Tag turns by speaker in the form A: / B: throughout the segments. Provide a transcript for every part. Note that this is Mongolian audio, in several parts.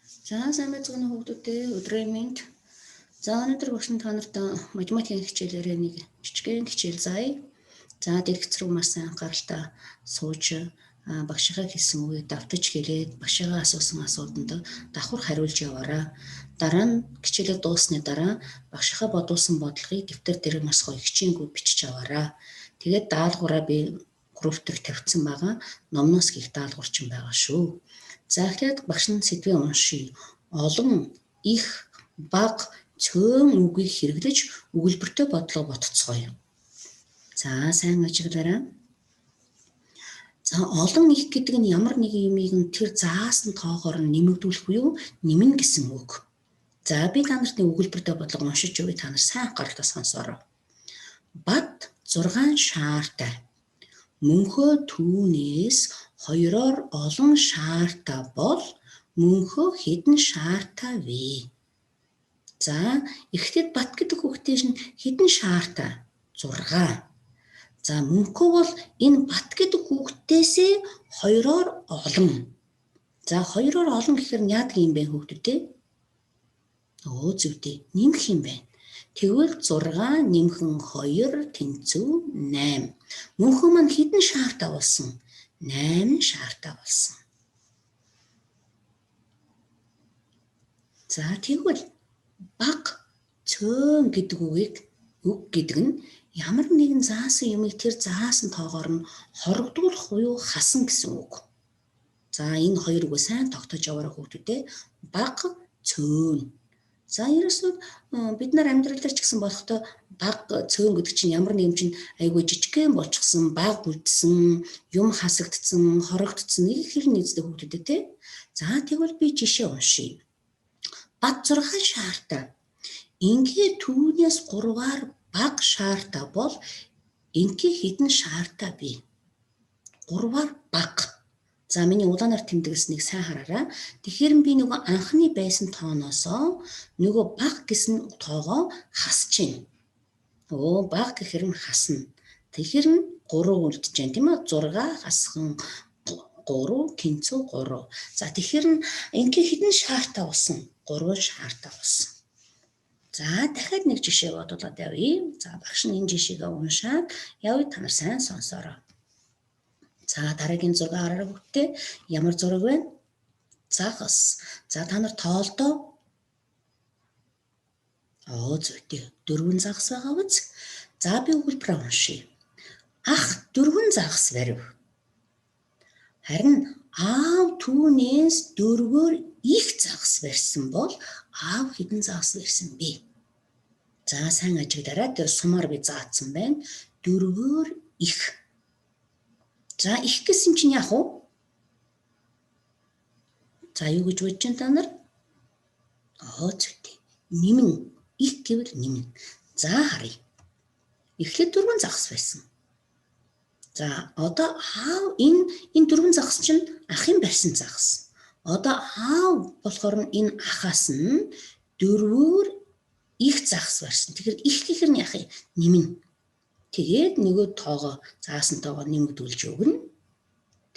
A: За, сайн байцгаана уу, хүүхдүүдээ, өдрийн мэнд. За, өнөөдөр багш нь та нарт математикийн хичээлээрээ нэг жижигхэн хичээл заая. За, дэлгэц рүү маш сайн анхааралтай сууж, багшийнхаа хэлсэн үгийг давтаж хэлээд, багшигаа асуусан асуултанд давхар хариулж яваарай. Дараа нь хичээлээ дууссаны дараа багшийнхаа бодуулсан бодлогыг дэвтэр дээр маш гоё хичээнгүй бичиж аваарай. Тэгээд даалгавраа би групп дээр тавьсан байгаа. Номноос хийх даалгавар чинь байгаа шүү. За, эхлээд багш нь сэдвээ уншия. Олон, их, бага, цөөн үгийг хэрэглэж өгүүлбэртэй бодлого ботцгоё. За, сайн ажиглаарай. За, олон, их гэдэг нь ямар нэгэн юмыг нь тэр заасан тоогоор нь нэмэгдүүлэх буюу нэмнэ гэсэн үг. За, би та нарт нэг өгүүлбэртэй бодлого уншиж өгье, та нар сайн анхааралтай сонсоорой. Бат 6 шаартай. Мөнхөө түүнээс хоёроор олон шаартай бол мөнхөө хэдэн шаартай вэ? За, эхлээд Бат гэдэг хүүхдээ нь хэдэн шаартай? 6. За, мөнхөө бол энэ Бат гэдэг хүүхдээсээ хоёроор олон. За, хоёроор олон гэхээр нь яадаг юм бэ, хүүхдүүдээ? Өө, зөв дээ. Нэмэх юм байна. Тэгвэл 6 нэмэх нь 2 тэнцүү 8. Мөнхөө маань хэдэн шаартай болсон? 8 шаартай болсон. За, тэгвэл бага, цөөн гэдэг үгийг үг гэдэг нь ямар нэгэн заасан юмыг тэр заасан тоогоор нь хорогдуулах буюу хасан гэсэн үг. За, энэ хоёр үгээ сайн тогтоож яваарай, хүүхдүүдээ. Бага, цөөн. За, ерөөсөө бид нар амьдрал дээр ч гэсэн болохдоо бага, цөөн гэдэг чинь ямар нэг юм чинь айгүй жижигхэн болчихсон, бага үлдсэн, юм хасагдсан, хорогдсон нэг хэр нийцдэг, хүүхдүүдээ, тий. За, тэгвэл би жишээ уншия. Бат 6 шаартай. Ингээ түүнээс 3-аар бага шаартай бол энхий хэдэн шаартай бэ? 3-аар бага. За, миний улаанаар тэмдэглэснийг сайн хараарай. Тэгэхээр би нөгөө анхны байсан тооноосоо нөгөө бага гэсэн тоогоо хасж байна. Өө, бага гэхээр нь хасна. Тэгэхээр нь 3 үлдэж байна, тийм ээ? 6 хасхан 3 тэнцүү 3. За, тэгэхээр нь энхий хэдэн шаартай болсон? 3 шаартай болсон. За, дахиад нэг жишээ бодуулаад явъя. За, багш нь энэ жишээгээ уншаад явъя, та нар сайн сонсоорой. За, дараагийн зураг хараарай, хүүхдээ. Ямар зураг вэ? Загас. За, та нар тоолдоо. Оо, зүйтэй. 4 загас байгаа биз? За, би өгүүлбэрээ уншия. Ах 4 загас барив. Харин аав түүнээс 4-өөр их загас барьсан бол аав хэдэн загас барьсан бэ? За, сайн ажиглаарай. Тэр сумаар би заасан байна. 4-өөр их. За, их гэсэн чинь яах вэ? За, юу гэж бодож байна та нар? Оо, зүйтэй. Нэмнэ. Их гэвэл нэмнэ. За, харъя. Эхлээд 4 загас байсан. За, одоо аав энэ 4 загас чинь ахын барьсан загас. Одоо аав болохоор нь энэ ахаас нь 4-өөр их загас барьсан. Тэгэхээр их гэхэр нь яах юм? Нэмнэ. Тэгээд нөгөө тоогоо, заасан тоогоо нэмэгдүүлж өгнө.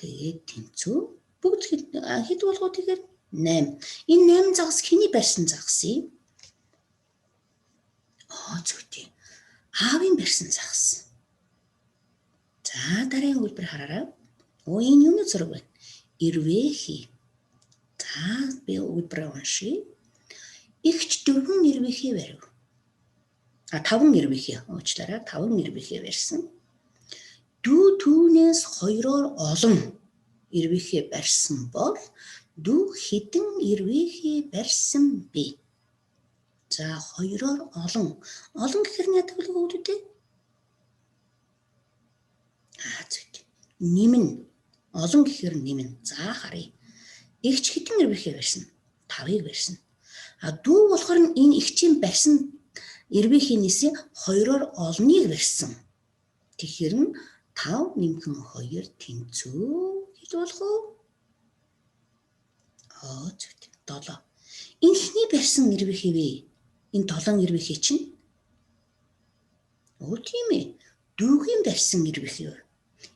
A: Тэгээд тэнцүү бүгд хэд болгоо, тэгэхээр 8. Энэ 8 загас хэний барьсан загас юм? Аа, зүйтэй. Аавын барьсан загас. За, дараагийн өгүүлбэр хараарай. Өө, энэ юуны зураг вэ? Эрвээхий. За, би өгүүлбэрээ уншия. Эгч 4 эрвээхий барив. А, 5 эрвээхий. Уучлаарай. 5 эрвээхий барьсан. Дүү түүнээс хоёроор олон эрвээхий барьсан бол дүү хэдэн эрвээхий барьсан бэ? За, хоёроор олон. Олон гэхэр нь яадаг вэ, хүүхдүүдээ? Аа, зүйтэй. Нэмнэ. Олон гэхэр нэмнэ. За, харъя. Эгч хэдэн эрвээхий барьсан? 5-ыг барьсан. А дүү болохоор нь энэ эгчийн барьсан эрвээхийнээс хоёроор олныг барьсан. Тэгэхээр нь 5 нэмэх нь 2 тэнцүү хэд болох вэ? Аа, зүйтэй. 7. Энэ хэний барьсан эрвээхий вэ? Энэ 7 эрвээхий чинь? Өө, тийм ээ. Дүүгийн барьсан эрвээхий.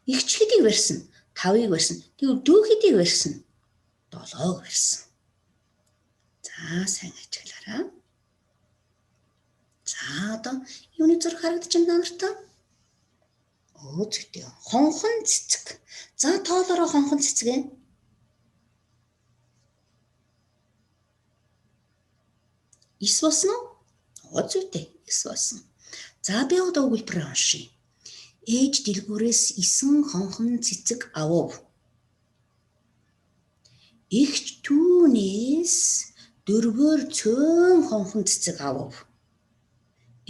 A: Эгч хэдийг барьсан? 5-ыг барьсан. Тэгвэл дүү хэдийг барьсан? 7-ог барьсан. За сайн ажиглаарай. За одоо юуны зураг харагдаж байна та нарт? Өө зүйтэй. Хонхон цэцэг. За тоолороо хонхон цэцэг ээ. 9 болсон уу? Өө зүйтэй. 9 болсон. За би одоо өгүүлбэрээ уншия. Ээж дэлгүүрээс 9 хонхон цэцэг авав. Эгч түүнээс 4-өөр цөөн хонхон цэцэг авав.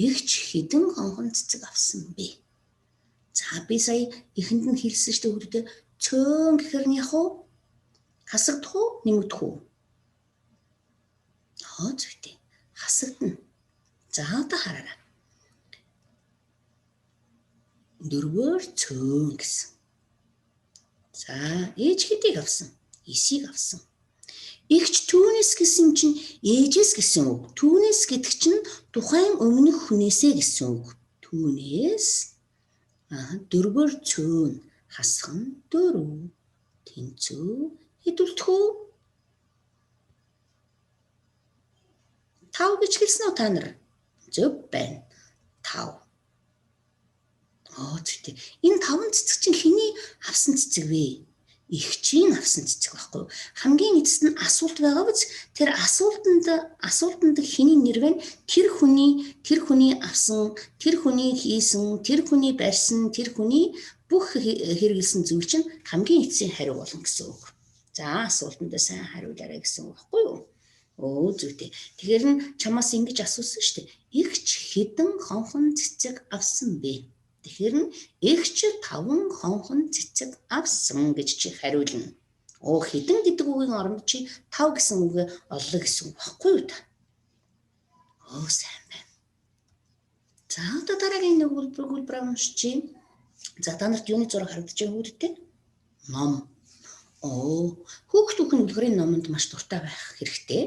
A: Эгч хэдэн хонхон цэцэг авсан бэ? За би сая эхэнд нь хэлсэн шүү дээ хүүхдүүдээ цөөн гэхэр нь яг уу хасагдах уу нэмэгдэх үү? Хоо зүйтэй. Хасагдана. За одоо хараарай. 4-өөр цөөн гэсэн. За ээж хэдийг авсан? 9-ийг авсан. Эгч түүнээс гэсэн чинь ээжээс гэсэн үг. Түүнээс гэдэг чинь тухайн өмнөх хүнээсээ гэсэн үг. Түүнээс 4-өөр цөөн хасах нь 4. Тэнцүү хэд үлдэх үү? 5 гэж хэлсэн үү та нар? Зөв байна. 5. Оо зүйтэй. Энэ 5 цэцэг чинь хэний авсан цэцэг вэ? Эгчийн авсан цэцэг байхгүй юу? Хамгийн эцэст нь асуулт байгаа биз? Тэр асуултанд хэний нэр вэ? Тэр хүний авсан, тэр хүний хийсэн, тэр хүний барьсан, тэр хүний бүх хэрэгэлсэн зүйл чинь хамгийн эцсийн хариу болно гэсэн үг. За асуултанд сайн хариулаарай гэсэн үг байхгүй юу? Өө зүйтэй. Тэгэхээр нь чамаас ингэж асуусан шүү дээ. Эгч хэдэн хонхон цэцэг авсан бэ? Тэгэхээр нь эгч 5 хонхон цэцэг авсан гэж чи хариулна. Оо хэдэн гэдэг үгийн оронд чи 5 гэсэн үгээ оллоо гэсэн үг байхгүй юу та? Оо сайн байна. За одоо дараагийн нэг өгүүлбэр уншчихъя. За та нарт юуны зураг харагдаж байгаа хүүхдтэй? Ном. Оо хүүхд хүүхэн үлгэрийн номонд маш дуртай байх хэрэгтэй.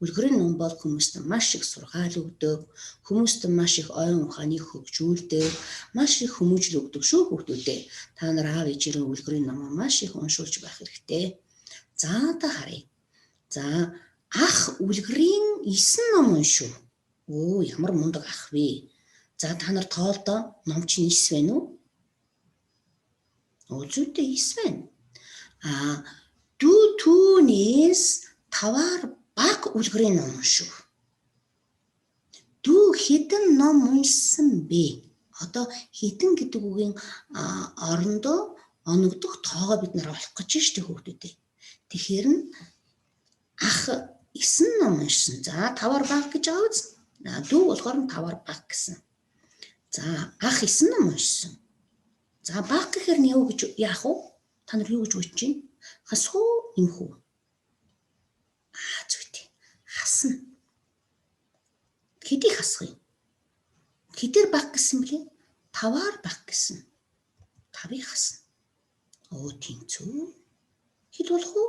A: Үлгэрийн ном бол хүмүүст маш их сургаал өгдөг, хүмүүст маш их оюун ухааныг хөгжүүлдэг, маш их хүмүүжил өгдөг шүү хүүхдүүдээ. Та нар аав ээжээрээ үлгэрийн номоо маш их уншуулж байх хэрэгтэй. За одоо харъя. За ах үлгэрийн 9 ном уншив. Өө ямар мундаг ах вэ? За та нар тоолдоо ном чинь 9 байна уу? Өө зүйтэй 9 байна. А дүү түүнээс 5-аар баг үлгэрийн ном уншив. Дүү хэдэн ном уншсан бэ? Одоо хэдэн гэдэг үгийн орондоо оногдох тоогоо бид нар олох гэж шүү дээ хүүхдүүдээ. Тэгэхээр нь ах 9 ном уншсан. За 5-аар баг гэж байгаа биз? Дүү болохоор нь 5-аар баг гэсэн. За ах 9 ном уншсан. За баг гэхээр нь юу гэж яах вэ? Та нар юу гэж бодож байна? Хасах уу, нэмэх үү? Аа зүйтэй. Хасна. Хэдийг хасах юм? Хэдээр баг гэсэн бэлээ? 5-аар баг гэсэн. 5-ыг хасна. Оо тэнцүү. Хэд болох вэ?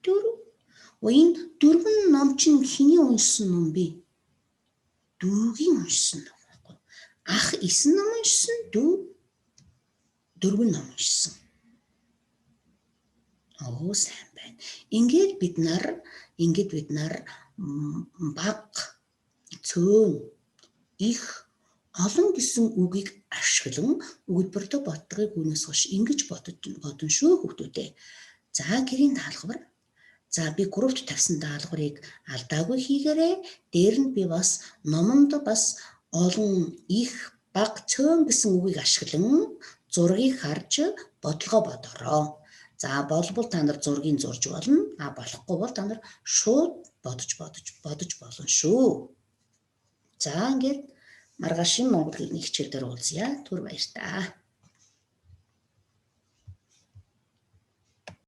A: 4. Оо энэ 4 ном чинь хэний уншсан ном бэ? Дүүгийн уншсан ном байхгүй. Ах 9 ном уншсан, дүү 4 ном уншсан. Оо сайн байна. Ингээд бид нар баг, цөөн, их, олон гэсэн үгийг ашиглан өгүүлбэртэй боддгийг үүнээс хойш ингэж бодно шүү хүүхдүүдээ. За гэрийн даалгавар. За би группт тавьсан даалгаврыг алдаагүй хийгээрэй. Дээр нь би бас номонд бас олон, их, баг, цөөн гэсэн үгийг ашиглан зургийг харж бодлогоо бодороо. За болбол та нар зургийг зурж болно. А болохгүй бол та нар шууд бодож болно шүү. За ингээд маргаашийн монгол хэлний хичээл дээр уулзъя. Түр баяртай.